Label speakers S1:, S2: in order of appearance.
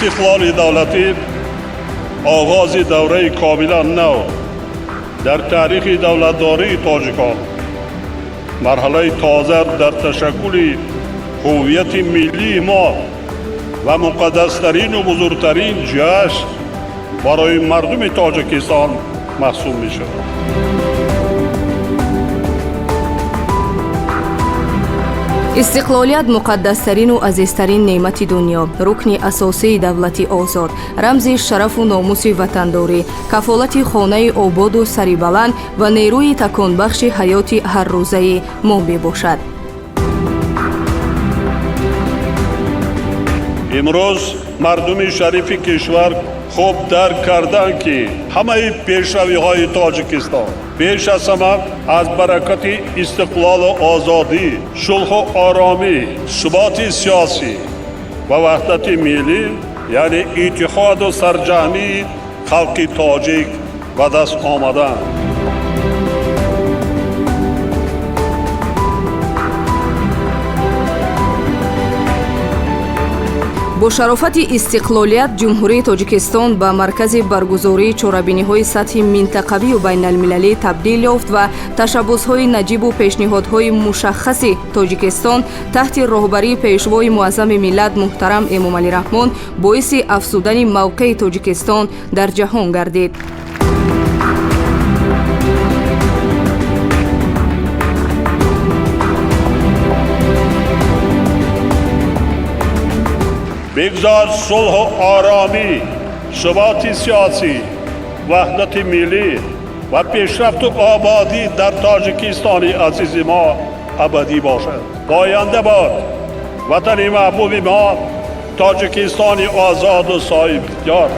S1: Истиқлоли давлатӣ оғози давраи комилан нав дар таърихи давлатдории тоҷикон, марҳалаи тоза дар ташаккули ҳуввияти миллии мо ва муқаддастарину бузургтарин ҷашн барои мардуми Тоҷикистон маҳсуб мешавад.
S2: Истиқлолият муқаддастарину азизтарин неъмати дунё, рукни асосии давлати озод, рамзи шарафу номуси ватандорӣ, кафолати хонаи ободу сарибаланд ва нерӯи таконбахши ҳаёти ҳаррӯзаи мо мебошад.
S1: Имрӯз мардуми шарифи кишвар хуб дарк карданд, ки ҳамаи пешравиҳои Тоҷикистон пеш аз ҳама аз баракати истиқлолу озодӣ, сулҳу оромӣ, суботи сиёсӣ ва ваҳдати миллӣ, яъне иттиҳоду сарҷамъии халқи тоҷик ба даст омаданд.
S2: Бо шарофати истиқлолият Ҷумҳурии Тоҷикистон ба маркази баргузории чорабиниҳои сатҳи минтақавию байналмилалӣ табдил ёфт ва ташаббусҳои наҷибу пешниҳодҳои мушаххаси Тоҷикистон таҳти роҳбарии Пешвои Муаззами миллат муҳтарам Эмомалӣ Раҳмон боиси афзудани мавқеи Тоҷикистон дар ҷаҳон гардид.
S1: Бигзор сулҳу оромӣ, суботи сиёсӣ, ваҳдати миллӣ ва пешрафту ободӣ дар Тоҷикистони азизи мо абадӣ бошад. Поянда бод ватани маҳбуби мо, Тоҷикистони озоду соҳибихтиёр.